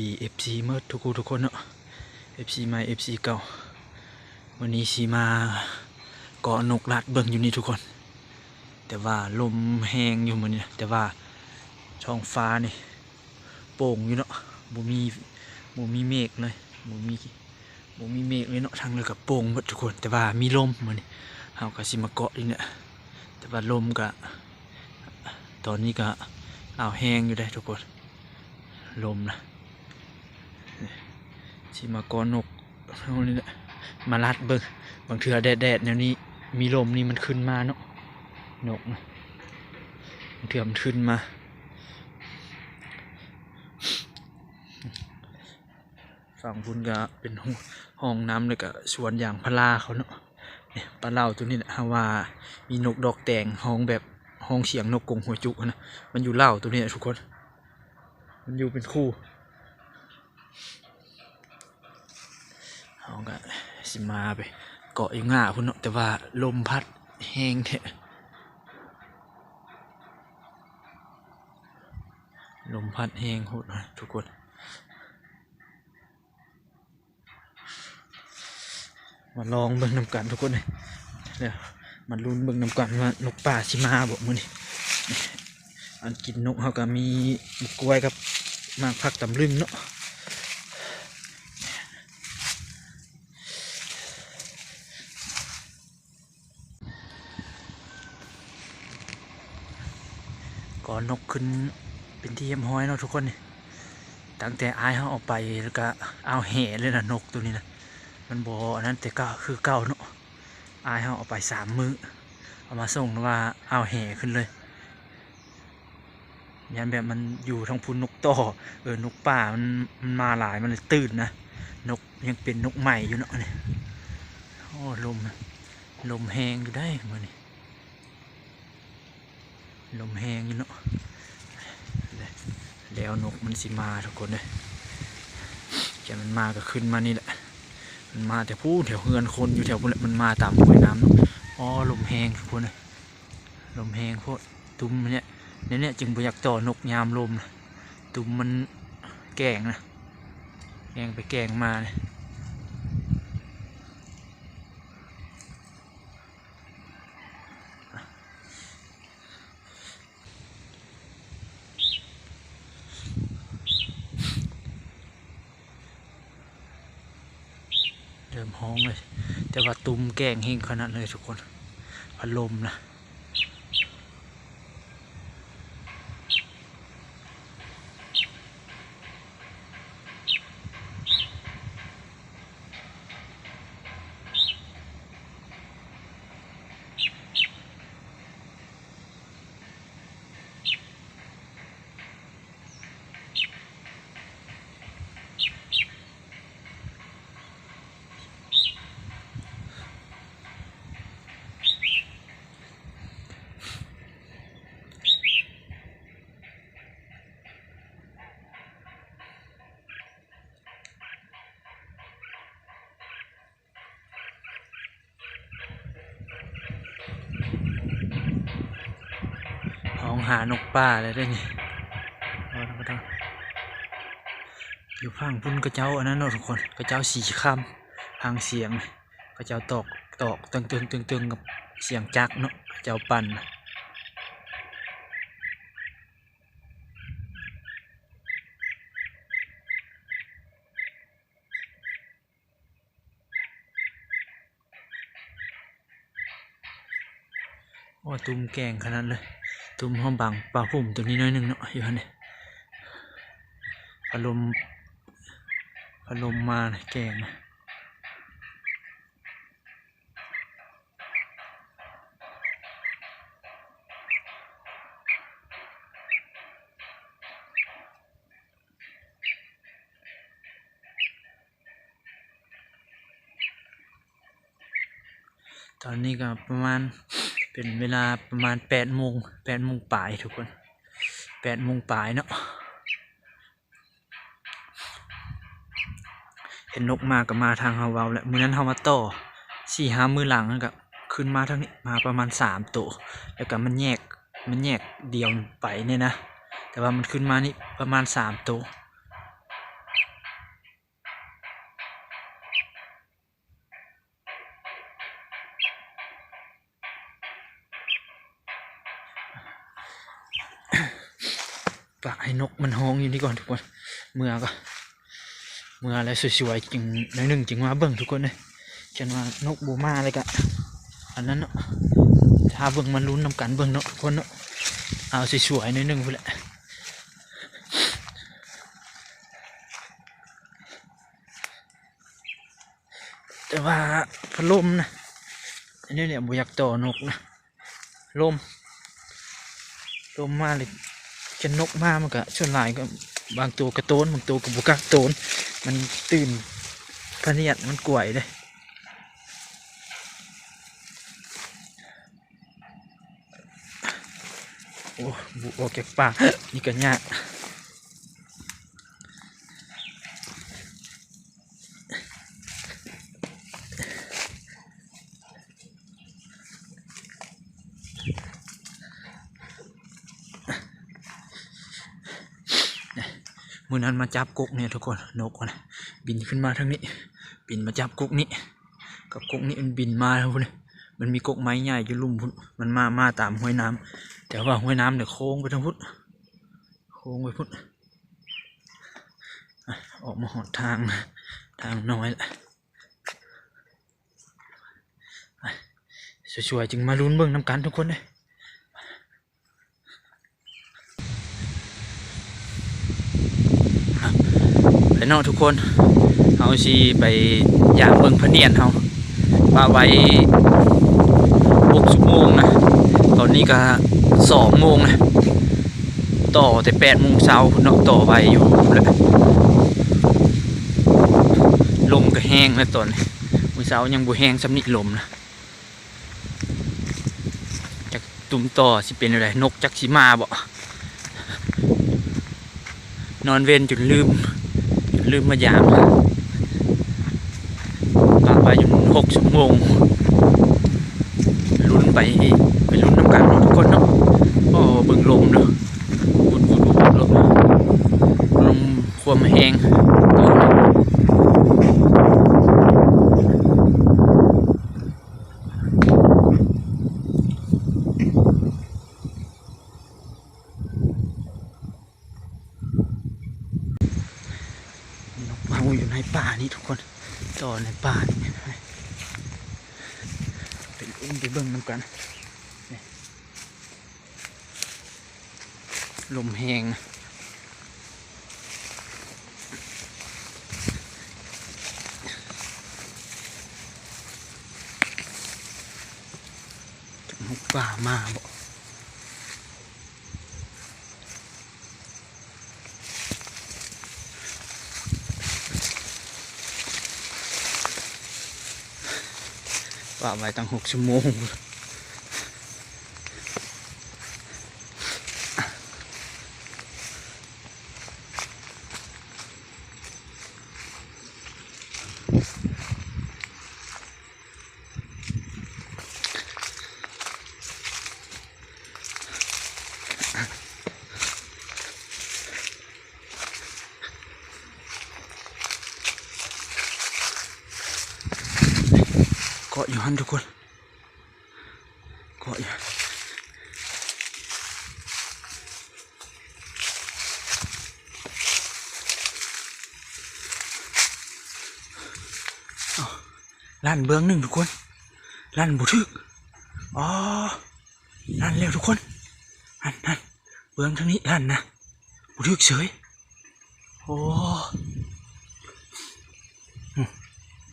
ດີ ເອັຟຊີ ໝົດທຸກຜູ້ທຸກຄົນເນາະ ເອັຟຊີ ໃໝ່ ເອັຟຊີ ເກົ່າ. ມື້ນີ້ຊິມາເກາະນົກລາດເບິ່ງຢູ່ນີ້ທຸກຄົນ ແຕ່ວ່າລົມແຮງຢູ່ມື້ນີ້ນະ ແຕ່ວ່າທ້ອງຟ້ານີ້ໂປ່ງຢູ່ເນາະ ບໍ່ມີ ບໍ່ມີເມກເລີຍ ບໍ່ມີ ບໍ່ມີເມກເລີຍເນາະ ທາງເລີກະໂປ່ງເບິດທຸກຄົນ ແຕ່ວ່າມີລົມມື້ນີ້ ເຮົາກະຊິມາເກາະຢູ່ນີ້ແຫຼະ ແຕ່ວ່າລົມກະ ຕອນນີ້ກະອ້າວແຮງຢູ່ເດ້ທຸກຄົນ ລົມນະ ຊິມາເກາະນົກເຮົານີ້ແຫຼະ ມາລາດເບິ່ງ ບາງເທື່ອແດດໆ ແນວນີ້ມີລົມນີ້ມັນຂຶ້ນມາເນາະ ນົກນະ ບາງເທື່ອມັນຂຶ້ນມາ. ຝັ່ງພຸ້ນກະເປັນ ຮ່ອງນ້ຳ ແລ້ວກະສວນຢາງພາລາເຂົາເນາະ ນີ້ປາເຫຼົ່າໂຕນີ້ແຫຼະ ເຮົາວ່າມີນົກດອກແຕງຮ້ອງແບບ ຮ້ອງສຽງນົກກົງຫົວຈຸກຫັ້ນນະ ມັນຢູ່ເຫຼົ່າໂຕນີ້ແຫຼະທຸກຄົນ ມັນຢູ່ເປັນຄູ່. ເຮົາກະຊິມາໄປເກາະຢູ່ງ່າພຸ້ນເນາະ ແຕ່ວ່າລົມພັດແຮງແທ້ ລົມພັດແຮງໂພດນະທຸກຄົນ. ມາລອງເບິ່ງນຳກັນທຸກຄົນເອີຍ ແລ້ວມາລຸ້ນເບິ່ງນຳກັນວ່ານົກປ່າຊິມາບໍ່ມື້ນີ້. ອັນກິນນົກເຮົາກະມີໝາກກ້ວຍກັບໝາກຜັກຕຳລຶ້ງເນາະ. ເກາະນົກຂຶ້ນເປັນທີ່ຮຽບຮ້ອຍເນາະທຸກຄົນນີ້ ຕັ້ງແຕ່ອ້າຍເຮົາເອົາໄປ ແລ້ວກະອ້າວແຫເລີຍນະ ນົກໂຕນີ້ນະ ມັນບໍ່ອັນນັ້ນແຕ່ເກົ່າ ຄືເກົ່າເນາະ ອ້າຍເຮົາເອົາໄປສາມມື້ ເອົາມາສົ່ງແລ້ວວ່າອ້າວແຫຂຶ້ນເລີຍ. ຢ້ານແບບມັນຢູ່ທາງພຸ້ນນົກຕໍ່ ເອີ ນົກປ່າມັນ ມັນມາຫຼາຍ ມັນເລີຍຕື່ນນະ ນົກຍັງເປັນນົກໃໝ່ຢູ່ເນາະນີ້. ໂອ້ ລົມ ລົມແຮງຢູ່ໃດ໋ມື້ນີ້ ລົມແຮງຢູ່ເນາະ ແລ້ວນົກມັນຊິມາທຸກຄົນເອີຍ ແຕ່ມັນມາກະຂຶ້ນມານີ້ແຫຼະ ມັນມາແຕ່ພຸ້ນແຖວເຮືອນຄົນຢູ່ແຖວພຸ້ນແຫຼະ ມັນມາຕາມຫ້ວຍນ້ຳເນາະ. ອໍ ລົມແຮງທຸກຄົນເອີຍ ລົມແຮງໂພດ ຕຸ່ມແນວນີ້ ແນວນີ້ຈຶ່ງບໍ່ຢາກຕໍ່ນົກຍາມລົມນະ ຕຸ່ມມັນແກ່ງນະ ແກ່ງໄປແກ່ງມານີ້. ເລີ່ມຮ້ອງເລີຍ ແຕ່ວ່າຕຸ່ມແກ່ງແຮງຂະໜາດເລີຍທຸກຄົນ ພັດລົມນະ. ຮ້ອງຫານົກປ່າແລ້ວເດ້ນີ້ ຢູ່ຝັ່ງພຸ້ນເຂົາເຈົ້າອັນນັ້ນເນາະທຸກຄົນ ເຂົາເຈົ້າສີຄຳ ຫາງສຽງ ເຂົາເຈົ້າຕອກ ຕອກຕຶງໆໆໆ ກັບສຽງຈັກເນາະ ເຂົາເຈົ້າປັ່ນ. ໂອ້ ຕຸ່ມແກ່ງຂະໜາດເລີຍ ຕຸ່ມເຮົາບັງປາຫຸ້ມໂຕນີ້ໜ້ອຍໜຶ່ງເນາະ ຢູ່ຫັ້ນເດ້ ພັດລົມ ພັດລົມມາແກ່ງນະ. ຕອນນີ້ກະປະມານ ເປັນເວລາປະມານແປດໂມງ ແປດໂມງປາຍທຸກຄົນ ແປດໂມງປາຍເນາະ. ເຫັນນົກມາກະມາທາງເຮົາເວົ້າແຫຼະ ມື້ນັ້ນເຮົາມາຕໍ່ ສີ່ຫ້າມື້ຫຼັງຫັ້ນກະຂຶ້ນມາທາງນີ້ ມາປະມານສາມໂຕ ແລ້ວກະມັນແຍກ ມັນແຍກດຽວໄປນີ້ນະ ແຕ່ວ່າມັນຂຶ້ນມານີ້ປະມານສາມໂຕ. ປະໃຫ້ນົກມັນຮ້ອງຢູ່ນີ້ກ່ອນທຸກຄົນ ເມືອກ່ອນ ເມືອແລ້ວສວຍໆ ຈຶ່ງ ໜ້ອຍໜຶ່ງຈຶ່ງມາເບິ່ງທຸກຄົນເອີຍ. ຄັນວ່ານົກບໍ່ມາແລ້ວກະ ອັນນັ້ນເນາະ ຖ້າເບິ່ງມາລຸ້ນນຳກັນເບິ່ງເນາະທຸກຄົນເນາະ. ເອົາສວຍໆ ໜ້ອຍໜຶ່ງພຸ້ນແຫຼະ. ແຕ່ວ່າພັດລົມນະ ອັນນີ້ເນຍ ບໍ່ຢາກຕໍ່ນົກນະ ລົມ ລົມມາເລີຍ. ຄັນນົກມາມັນກະ ສ່ວນຫຼາຍກໍບາງໂຕກະໂຕນ ບາງໂຕກໍບໍ່ກັກໂຕນ ມັນຕື່ນພະນຽດ ມັນກວາຍເດ້. ໂອ້ ບຸອອກຈາກປ່ານີ້ກະຍາກ. ມື້ນັ້ນມາຈັບກົກນີ້ທຸກຄົນ ນົກຫັ້ນນະ ບິນຂຶ້ນມາທາງນີ້ ບິນມາຈັບກົກນີ້ ກັບກົກນີ້ ມັນບິນມາທາງພຸ້ນ. ມັນມີກົກໄມ້ໃຫຍ່ຢູ່ລຸ່ມພຸ້ນ ມັນມາ ມາຕາມຫ້ວຍນ້ຳ ແຕ່ວ່າຫ້ວຍນ້ຳນີ້ໂຄ້ງໄປທາງພຸ້ນ ໂຄ້ງໄປພຸ້ນ. ອອກມາຮອດທາງ ທາງນ້ອຍລະ ສວຍໆ ຈຶ່ງມາລຸ້ນເບິ່ງນຳກັນທຸກຄົນເດີ. ໄປເນາະທຸກຄົນ ເຮົາຊິໄປຢາມເບິ່ງພະນຽດເຮົາ ປະໄວ້ຫົກຊົ່ວໂມງນະ ຕອນນີ້ກະສອງໂມງນະ ຕໍ່ແຕ່ແປດໂມງເຊົ້າພຸ້ນເນາະ ຕໍ່ໄວຢູ່ພຸ້ນແຫຼະ. ລົມກະແຮງນະຕອນນີ້ ມື້ເຊົ້າຍັງບໍ່ແຮງສ່ຳນີ້ລົມນະ. ຈັກຕຸ່ມຕໍ່ຊິເປັນແນວໃດ ນົກຈັກຊິມາບໍ່ ນອນເວັນຈົນລືມ ຈົນລືມມາຢາມ ປະໄວ້ຈົນຫົກຊົ່ວໂມງ ລຸ້ນໄປ ໄປລຸ້ນນຳກັນເນາະທຸກຄົນເນາະ. ໂອ້ ເບິ່ງລົມເນາະ ວຸດໆໆ ລົມ ລົມຄວາມແຮງ. ນົກເຮົາຢູ່ໃນປ່ານີ້ທຸກຄົນ ຕໍ່ໃນປ່ານີ້ ໄປເບິ່ງ ໄປເບິ່ງນຳກັນ. ລົມແຮງນະ ຈັກນົກປ່າມາບໍ່. ປະໄວ້ຕັ້ງຫົກຊົ່ວໂມງ. ເກາະຢູ່ຫັ້ນທຸກຄົນ ເກາະຢູ່ ເອົ້າ ລັ່ນເບື້ອງໜຶ່ງທຸກຄົນ ລັ່ນບໍ່ຖືກ. ອໍ ລັ່ນແລ້ວທຸກຄົນ ຫັ້ນ ຫັ້ນ ເບື້ອງທາງນີ້ລັ່ນນະ ບໍ່ຖືກເສີຍ. ໂອ້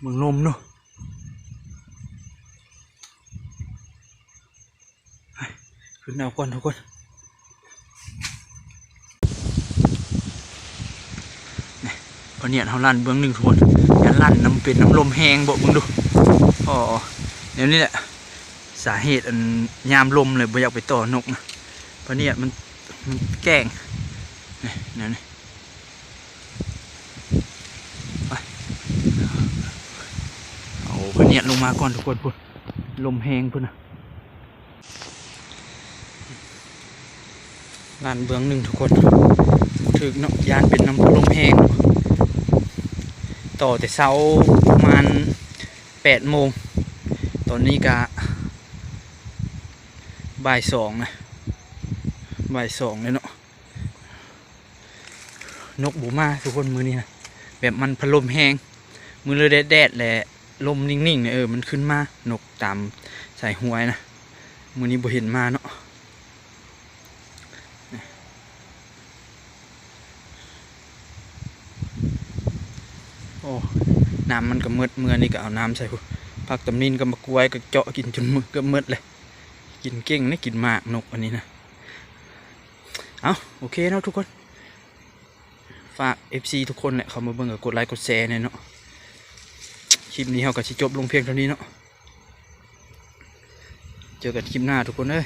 ເບິ່ງລົມເນາະ ຂຶ້ນເອົາກ່ອນທຸກຄົນ. ນີ້ ພະນຽດເຮົາລັ່ນເບື້ອງໜຶ່ງທຸກຄົນ ຢ້ານລັ່ນນຳ ເປັນນຳລົມແຮງບໍ ເບິ່ງດູ. ອໍ ແນວນີ້ແຫຼະ ສາເຫດ ອັນ ຍາມລົມເລີຍບໍ່ຢາກໄປຕໍ່ນົກນະ ພະນຽດມັນ ມັນແກ້ງ ນີ້ ແນວນີ້. ໄປ ເອົາພະນຽດລົງມາກ່ອນທຸກຄົນ ພຸ້ນ ລົມແຮງພຸ້ນນະ. ລ້ານເບື້ອງໜຶ່ງທຸກຄົນ ຖືກເນາະ ຢ້ານເປັນນຳລົມແຮງ. ຕໍ່ແຕ່ເຊົ້າປະມານແປດໂມງ ຕອນນີ້ກະບ່າຍສອງນະ ບ່າຍສອງແລ້ວເນາະ. ນົກບໍ່ມາທຸກຄົນ ມື້ນີ້ນະ ແບບມັນພັດລົມແຮງ ມື້ລະແດດໆ ແລະ ລົມນິ່ງໆ ນີ້ ເອີ ມັນຂຶ້ນມາ ນົກຕາມສາຍຫ້ວຍນະ ມື້ນີ້ບໍ່ເຫັນມາເນາະ. ໂອ້ ນ້ຳມັນກໍໝົດ ເມື່ອນີ້ກໍເອົານ້ຳໃສ່ພຸ້ນ ຜັກຕຳນິນກັບໝາກກ້ວຍກໍເຈາະກິນຈົນໝົດ ເກືອບໝົດເລີຍ ກິນເກັ່ງນະ ກິນໝາກນົກອັນນີ້ນະ. ເອົ້າ ໂອເຄເນາະທຸກຄົນ ຝາກເອັຟຊີທຸກຄົນແຫຼະ ເຂົ້າມາເບິ່ງກໍກົດໄລກົດແຊແດ່ເນາະ. ຄລິບນີ້ເຮົາກໍຊິຈົບລົງພຽງເທົ່ານີ້ເນາະ ເຈີກັນຄລິບໜ້າທຸກຄົນເອີຍ.